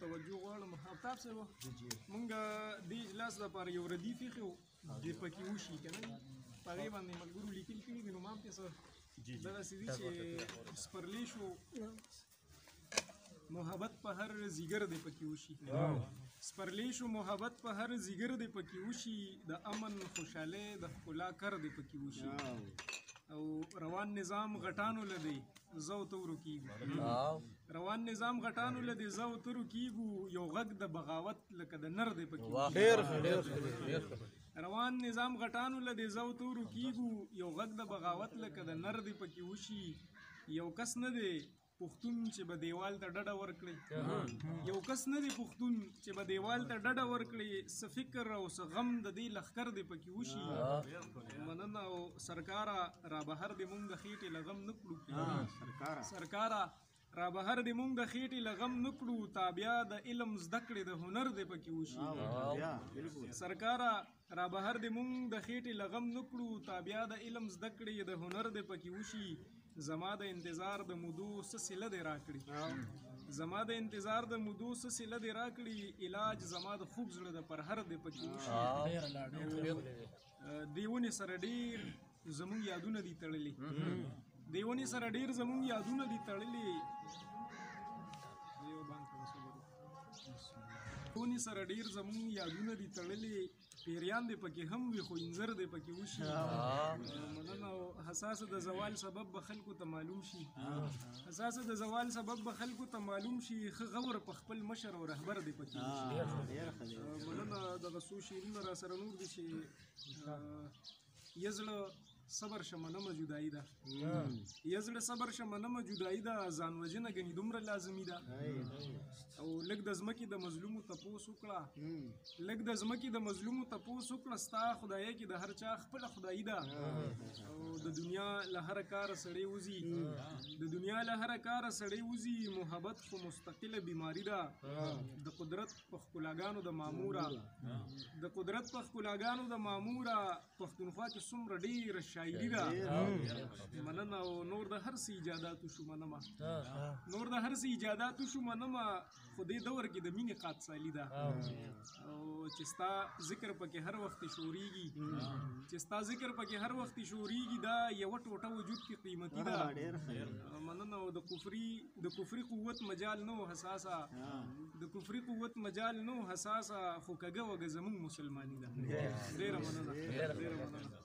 توجه غواړم. افتاب صاحب، مونږ دې اجلاس لپاره یو ردیف ایښی و دې پکې وشي که نه، په هغې باندې ملګرو لیکل کړي دي، نو ما هم پرې څه دغسې دي چې سپرلی شو محبت په هر ځیګر دی پکې وشي. سپرلی شو محبت په هر ځیګر دی پکې وشي، د امن خوشحالۍ د ښکلا کر دی پکې وشي. او روان نظام غټانو لدی زو تورو کیږو، روان نظام غټانو لدی زو تورو کیږو، یو غږ د بغاوت لکه د نر دی پکې. ډیر ډیر. روان نظام غټانو لدی زو تورو کیږو، یو غږ د بغاوت لکه د نر دی پکې وشي. یو کس نه دی پښتون چې به دیوال ته ډډه ورکړي، یو کس نه دی پښتون چې به دیوال ته ډډه ورکړي، څه فکر او څه غم د دې لښکر دی پکې وشي. مننه. او سرکاره را بهر دې مونږ د خېټې له غم نه کړو، سرکاره را بهر دې مونږ د خېټې له غم نه کړو، تابیا د علم زده کړې د هنر دی پکې وشي. سرکاره را بهر دې مونږ د خېټې له غم نه کړو، تابیا د علم زده کړې د هنر دی پکې وشي. زما د انتظار د مودو څه صله دی راکړي، زما د انتظار د مودو څه صله دی راکړي، علاج زما د خوب زړه د پرهر دی پکې وشي. دې ونې سره ډېر زمونږ یادونه دي تړلي، دې ونې سره ډېر زمونږ یادونه دي تړلي، ونې سره ډېر زمونږ یادونه دي تړلي، پیریان دې پکې هم وي خو انځر دې پکې وشي. مننه. او حساسه د زوال سبب به خلکو ته معلوم شي، حساسه د زوال سبب به خلکو ته معلوم شي، ښه غور په خپل مشر او رهبر دې پکې وشي. مننه. دغه څو شعرونه را سره نور دي چې یه زړه صبر شه منمه جدایي ده، یه زړه صبر شه منمه جدایي ده، ځان وژنه ګنې دومره لازمي ده. او لږ د ځمکې د مظلومو تپوس وکړه، لږ د ځمکې د مظلومو تپوس وکړه، ستا خدایه کې د هر چا خپله خدایي ده. او د دنیا له هره کاره سړی وځي، د دنیا له هره کاره سړی وځي، محبت خو مستقله بیماري ده. د قدرت په ښکلاګانو د ماموره، د قدرت په ښکلاګانو د ماموره، پښتونخوا کې څومره ډېره شاعري ده. مننه. او نور د هر څه ایجادات وشو منمه، نور د هر څه ایجادات وشو منمه، خو دې دور کې د مینې قاتسالي ده. او چې ستا ذکر پکې هر وخت شورېږي، چې ستا ذکر پکې هر وخت شورېږي، دا یوه ټوټه وجود کې قیمتي ده. مننه. او د کفري قوت مجال نه و حساسه، د کفري قوت مجال نه و حساسه، خو کږه وږه زمونږ مسلماني ده. ډېره مننه، ډېره مننه.